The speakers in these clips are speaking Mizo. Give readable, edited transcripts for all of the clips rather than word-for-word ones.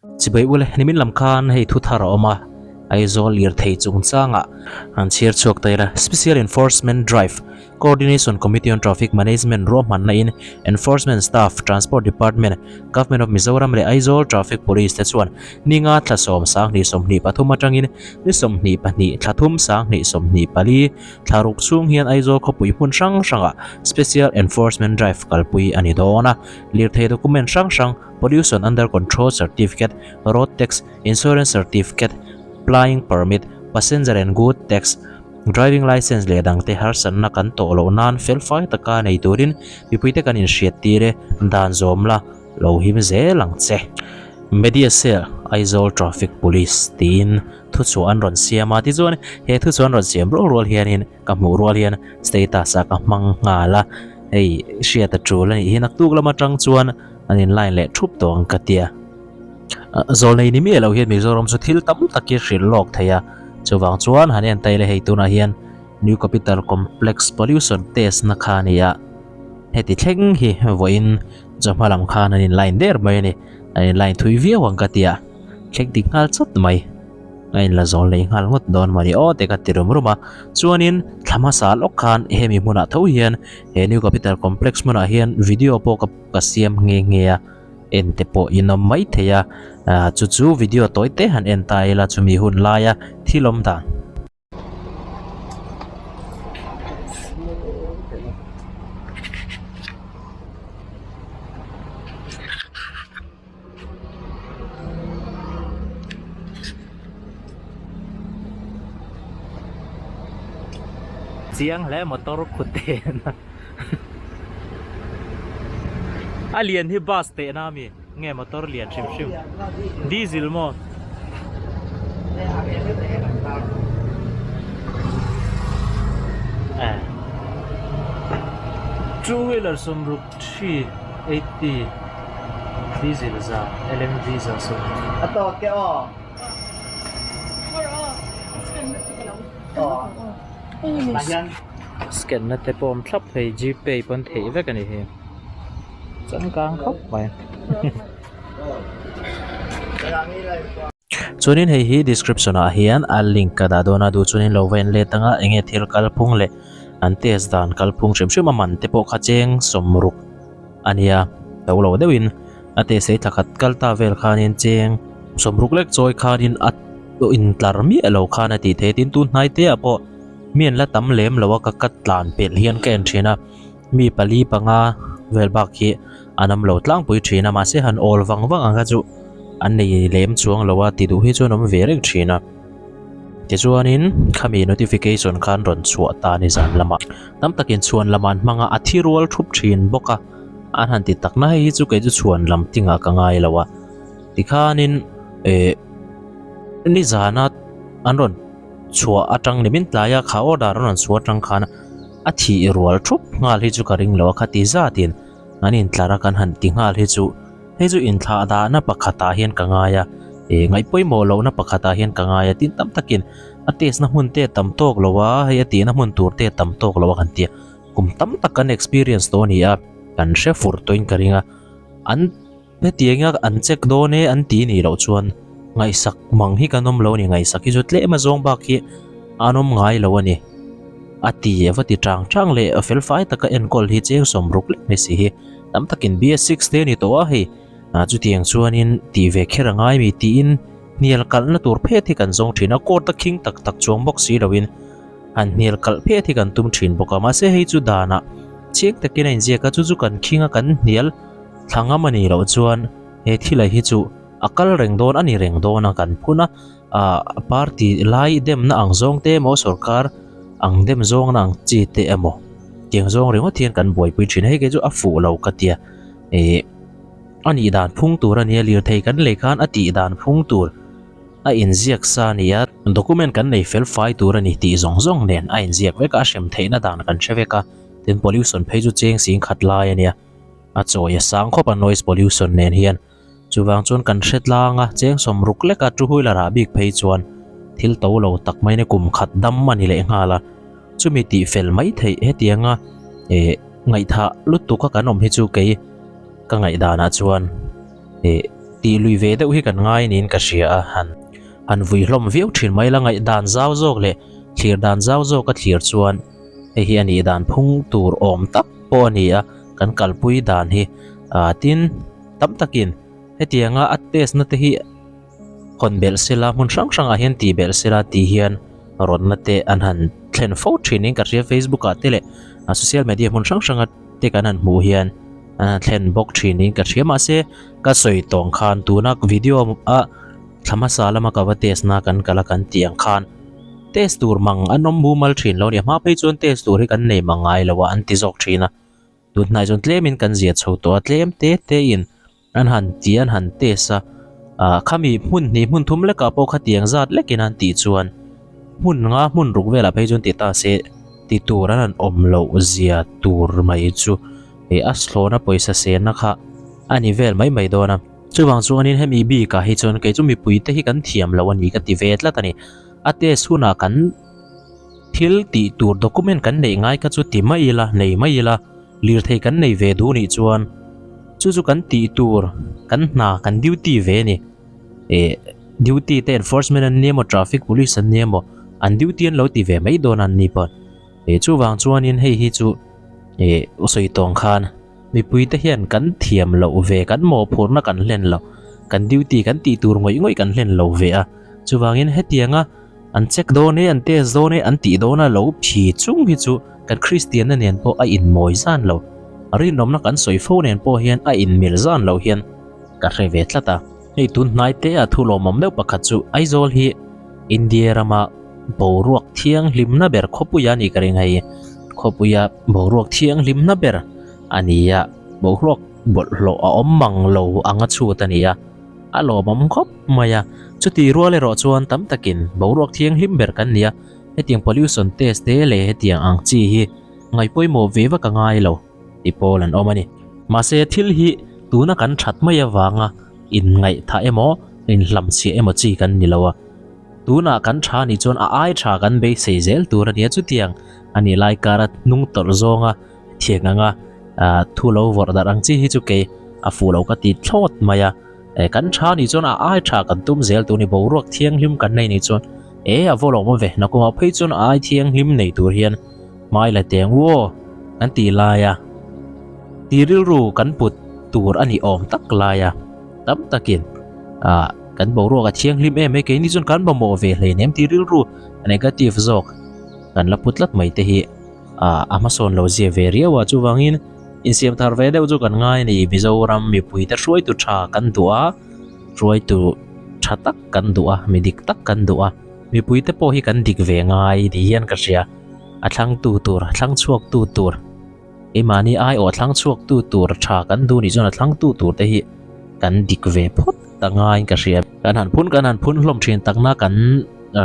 Chibai ule, nimin lam khan hei thu thar a awm a, Aizawl lirthei chungchangah an chhiar chhuak ta ila. Special Enforcement Drive, Coordination Committee on Traffic Management ruahmanna in Enforcement Staff, Transport Department, Government of Mizoram leh Aizawl Traffic Police te chuan ninga thla 10 23 atangin ni 22 thla thum 2024 thla ruk chhung hian Aizawl khawpui hmun hrang hrangah Special Enforcement Drive kalpui a ni dawn a, lirthei document hrang hrang Pollution Under Control Certificate, Road Tax, Insurance Certificate, Plying Permit, Passenger and Good Tax, Driving Licence leh dangte harsatna kan tawh loh nan felfai taka nei turin mipuite kan inhriattir e, dan zawm la lo him zel ang che. Media Cell, Aizawl Traffic Police tiin thuchhuah an rawn siam a, tichuan he thuchhuah an rawn siam rual rual hianin ka hmuh rual hian status ah ka hmang nghal a, hei hriat a tul a nih hi naktuk lam atang chuan an in line leh thup tawh ang ka tia. Zawlnei ni miah lo hian Mizoram chu thil tam tak hi hrilh lawk thei a, chuvang chuan han en taile hei tunah hian New Capital Complex Pollution Test na kha a ni a, heti thleng hi vawiin chawhma lam khan an in line der mai a ni, an in line thui viau ang ka tia, thleng dik nghal chawt mai. A inla zawl leh nghal ngawt dawn mawni aw te ka ti rum rum a, chuanin thla hmasa lawk khan hemi hmunah tho hian he New Capital Complex hmunah hian video pawh ka ka siam nghe nghe a, en te pawh in awm mai thei a, chu chu video tawi te han en ta ila chumi hun laia thil awm dan. Chiang hle motor khut tehna a lian hi bus tehna a mi nge motor lian hrim hrim diesel maw two wheeler sawmruk 380 diesel za LMV za saw. A tawk e aw. Scan na te pawh awm thlap thei gpay pawn theih vek a ni hi changkang khawp mai. Chuanin hei hi description ah hian a link ka dah dawn a duh chuanin lo va en let anga enge thil kalphung leh an test dan kalphung hrim hrim a man te pawh kha cheng sawmruk a nia to lo deuhin a test ei thla khat kal ta vel khanin cheng sawmruk lek chawi khanin a intlar miah lo khan a tih theih tin tun hnai te ah pawh mi an la tam lem lo a ka ka tlan pelh hian ka en thin a. Mi pali panga vel bak hi an awm lo tlangpui thin a mahse han awl vang vang ang kha chu an nei lem chuang lo a ti duh hi chuan awm ve reng thin a. Tichuanin khami notification khan rawn chhuah ta ni zan lamah tam takin chhuan lam an hmang a a thi rual thup thin bawk a an han ti tak na hei hi chu kei chu chhuan lam tingah ka ngai lo a tikhanin eh nizana an rawn chhuah atang ni min tlai a kha order an rawn chhuah atang khan A thih rual thup nghal hi chu ka ring lo a khati zatin an intlar a kan han ti nghal hi chu hei chu inthlah dahna pakhatah hian ka ngai a eh ngaih pawimawh lohna pakhatah hian ka ngai a tin tam takin a test na hmun te a tam tawk lo a hei a tihna hmun tur te a tam tawk lo a kan ti a kum tam tak kan experience tawh a ni a kan hre fur tawhin ka ring a an Hetianga an check dawn e an ti nih loh chuan ngaihsak mang hi kan awm lo a ni, ngaihsak hi chu tlem a zawng bak hi an awm ngai lo a ni. A ti a va ti chang chang leh felfai taka enkawl hi cheng sawmruk lek mai si hi tam takin BS6 te a ni tawh a hei chutiang chuanin tih ve kher a ngai mi tiin hnial kalhna tur phet hi kan zawng thin a, court a khing tak tak chuang bawk si loin han hnial kalh phet hi kan tum thin bawk a, mahse hei chu danah chiang takin a inziak a chu chu kan khing a kan hnial Thla ngam a nih loh chuan he thil hi chu a kal reng dawn a ni reng dawn a kan phun a, ah party lai demna ang zawng te emaw sorkar ang dem zawngna ang chi te emaw tiang zawng ringawt hian kan buaipui thin a, hei kei chu a fuh lo ka tia ih a nih dan phung tur a nia lirthei kan lei khan a tih dan phung tur a inziak sa a ni a, document kan nei fel fai tur a ni tih zawng zawng nen a inziak vek a, a hrem theihna dan kan hre vek a, tin pollution phei chu cheng sing khat lai a nia. A chawi a sang khawp a noise pollution nen hian chuvang chuan kan hre tlang a cheng sawmruk lek a two wheeler ah bik phei chuan thil to lo tak mai na kum khat dam a ni leh nghal a chumi tih fel mai theih hetianga eh ngaihthah lutuk a kan awm hi chu kei ka ngaihdan ah chuan eh. Tih lui ve deuh hi kan ngai niin ka hria a, han han vui hlawm viau thin mai la ngaihdan zau zawk leh thlir dan zau zawk a thlir chuan hei hi a nih dan phung tur awm tak pawh a ni a, kan kalpui dan hi ah tin tam takin hetianga a test na te hi hawn belh sela hmun hrang hrangah hian tih belh sela tih hian rawtna te an han thlen fo thin in ka hria facebook ah te leh social media hmun hrang hranga te kan han hmuh hian an han thlen bawk thin in ka hria mahse ka sawi tawng khan tuna video a thla hmasa lama ka va test na kan kal a kan tih ang khan test tur mang an awm mumal thin lo a ni a hma phei chuan test tur hi kan nei mang ngai lo a an ti zawk thin a tun hnai chuan tlem in kan zia chho tawh a tlem te te in An han ti an han test a, ah khami hmun hnih hmun thum lekah pawh khatiang zat lekin an tih chuan hmun nga hmun ruk velah phei chuan ti ta se ti tur an han awm loh zia tur mai chu ih a thlawna pawisa senna kha a ni vel mai mai dawn a. Chuvang chuanin hemi bikah hi chuan kei chu mipuite hi kan thiam loh a ni ka ti ve tlat a ni. A test hunah kan thil tih tur document kan neih ngai kha chu ti mai ila nei mai ila. Lirthei kan nei ve duh nih chuan chu chu kan tih tur kan hna kan duty ve a ni. Ih duty te enforcement an ni emaw traffic police an ni emaw an duty an lo ti ve mai dawn a an ni pawh. Ih chuvang chuanin hei hi chu ih u sawi tawng khan mipui te hian kan thiam loh ve kan mawhphurhna kan hlen loh kan duty kan tih tur ngawih ngawih kan hlen lo ve a. Chuvangin hetianga An check dawn e, an test dawn e, an tih dawn a lo phi chung hi chu kan Kristianna nen pawh a inmawi zan lo. Rinawmna kan sawi fo nen pawh hian a inmil zan lo hian ka hre ve tlat a. Hei tun hnai te a thu lawmawm deuh pakhat chu Aizawl hi India rama boruak thianghlimna ber khawpuia a nih ka ring hei. Khawpuia boruak thianghlimna ber a ni a, boruak bawlhhlawh a awm mang lo anga chhut a ni a. A lawmawm khawp mai a, chutih rual erawh chuan tam takin boruak thianghlim ber kan ni a, hetiang pollution test te leh hetiang ang chi hi ngaihpawimawh ve vak a ngai lo ti pawl an awm a ni. Mahse thil hi tuna kan that mai avanga inngaihthah emaw inhlamchhiah emaw chi kan ni lo a, tunah kan tha nih chuan a ai tha kan beisei zel tur a ni a, chutiang a nih lai kara hnung tawlh zawnga Thiang anga thu lo vawrh darh ang chi hi chu kei a fuh lo ka ti thlawt mai a, kan tha nih chuan a ai tha kan tum zel tur ni boruak thianghlim kan nei nih chuan e a vaw lo maw ve nakumah phei chuan a ai thianghlim nei tur hian hmai la teng u aw kan tih lai a ti rilru kan put tur a ni awm tak lai a tam takin ah kan boruak a thianghlim em mai keini chuan kan mamawh ve hleinem ti rilru negative zawk kan la pu tlat mai te hi. ah a hmasawn lo zia ve riau a chuvangin insiam thar ve deuh chu kan ngai a ni Mizoram mipui te hruaitu tha kan duh a hruaitu tha tak kan duh a mi dik tak kan duh a mipui te pawh hi kan dik ve ngai ni hian ka hria a thlangtu tur a thlang chhuak tu tur keimahni aiawh thlang chhuak tu tur tha kan duh nih chuan a thlangtu tur te hi kan dik ve phawt ta ngaiin ka hria kan han phun kan han phun hlawm thin takna kan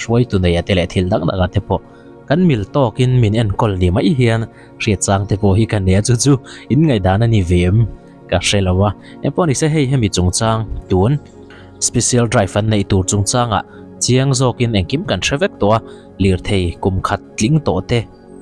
hruaitu nei a te leh thil dang dang ah te pawh. Kan mil tawkin min enkawl ni mai hian hriat chang te pawh hi ka nia chu chu in ngaihdan a ni ve em ka hre lo a. Engpawh ni se hei hemi chungchang tun special drive an neih tur chungchangah chiang zawkin engkim kan hre vek tawh a, lirthei kum khat tling tawh te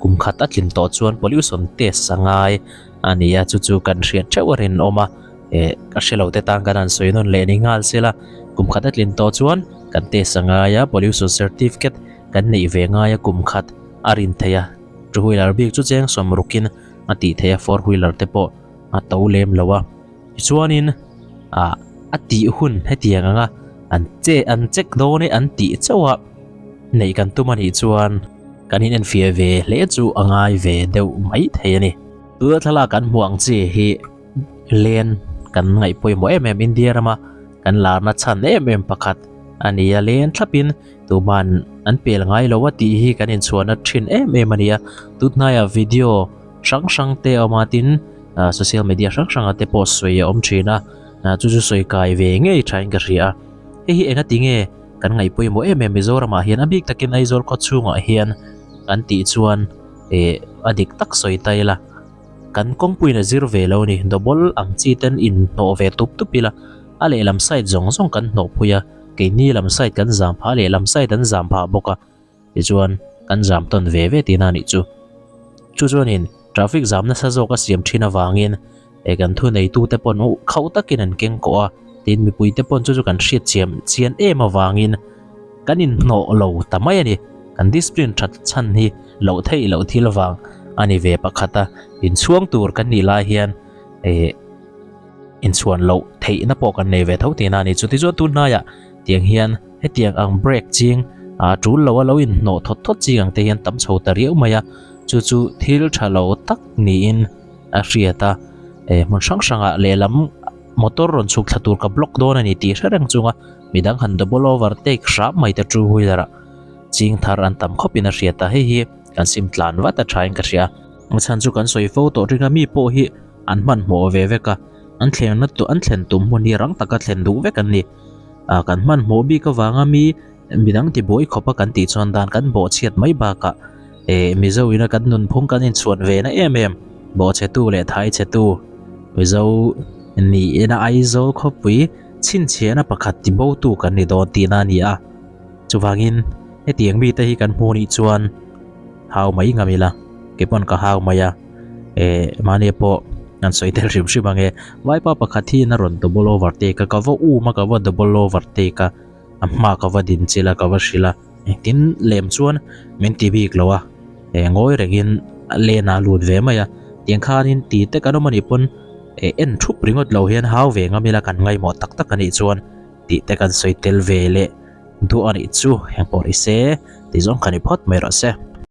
kum khat a tlin tawh chuan pollution test a ngai a ni a chu chu kan hriat theuh a rinawm a, eh ka hre lo te tan kan han sawi nawn leh ni nghal se la kum khat a tlin tawh chuan kan test a ngai a pollution certificate Kan neih ve ngai a kum khat a rin theih a, two wheeler bik chu cheng sawm rukin a tih theih a, four wheeler te pawh a to lem lo a. Tichuanin ah a tih hun hetiang anga an che an check dawn e an tih chauh a neih kan tum a nih chuan kan in enfiah ve hle chu a ngai ve deuh mai thei a ni. Tuna thlalak kan hmuh ang chi hi len kan ngaih pawimawh em em India rama kan larna chhan em em pakhat a ni a, len thlapin Tuman an pel ngai lo a tih hi kan inchhuahna thin em em a ni a, tunhnaiah video hrang hrang te a awm a tin social media hrang hrangah te pawh sawi a awm thin a, chu chu sawi kai ve ngei thain ka hria a, hei hi enga tinge kan ngaih pawimawh em em Mizoramah hian a bik takin Aizawl khaw chhungah hian kan tih chuan ih a dik tak sawi ta ila kan kawngpuiin a zir ve lo a ni, double ang chi ten inhnawh ve tup tup ila a lehlam side zawng zawng kan hnawh phui a. Keini lam side kan zam phah leh lam side an zam phah bawk a, tichuan kan zam tawn ve ve tihna a nih chu. Chu chuanin traffic zam nasa zawk a siam thin avangin eh kan thuneitute pawn uh khauh takin an keng kawh a, Tin, mipuite pawn chu chu kan hriat chiam chian em avangin kan inhnawh lo ta mai a ni. Kan discipline that chhan hi loh theih loh thil vang a ni ve pakhat a, inchhuang tur kan nih lai hian eh inchhuan loh theihna pawh kan nei ve tho tihna a ni. Chutichuan tun hnaiah tiang hian hetiang ang break ching ah tul lo a lo inhnawh thawt thawt ching ang te hian tam chho ta riau mai a, chu chu thil tha lo tak niin a hriat a, eh hmun hrang hrangah lehlam motor rawn chhuk thla tur ka block dawn a ni tih hre reng chunga midang han double over take hram mai te two wheeler ah ching thar an tam khawp in a hriat a, hei hi kan sim tlan vat a tha in ka hria. A chhan chu kan sawi fo tawh ringa mi pawh hi an hmanhmawh ve vek a, an thlenna tur an thlen tum hmun hi rang taka thlen duh vek an ni. Ah kan hmanhmawh bik avanga mi midang tibuai khawp a kan tih chuan dan kan bawhchhiat mai bakah eh Mizo ina kan nunphung kan inchhuan ve na em em bawhchhetu leh thaichhetu Mizo niin a Aizawl khawpui chhinchhiahna pakhat tibotu kan ni dawn tihna a ni a. Chuvangin hetiang mite hi kan hmuh nih chuan hau mai ngam ila keipawn ka hau mai a eh mahni pawh an sawi tel hrim hrim ang e vaipa pakhat hi a rawn double over take a ka va um a ka va double over take a a hma ka va din chilh a ka va hrilh a engtin lem chuan min ti bik lo a eh ngawi rengin lane ah a lut ve mai a tiang khanin ti te kan awm anih pawn eh en thup ringawt lo hian hau ve ngam ila kan ngaihmawh tak tak anih chuan tih te kan sawi tel ve leh duh anih chu engpawh ni se tih zawng kha ni phawt mai rawh se.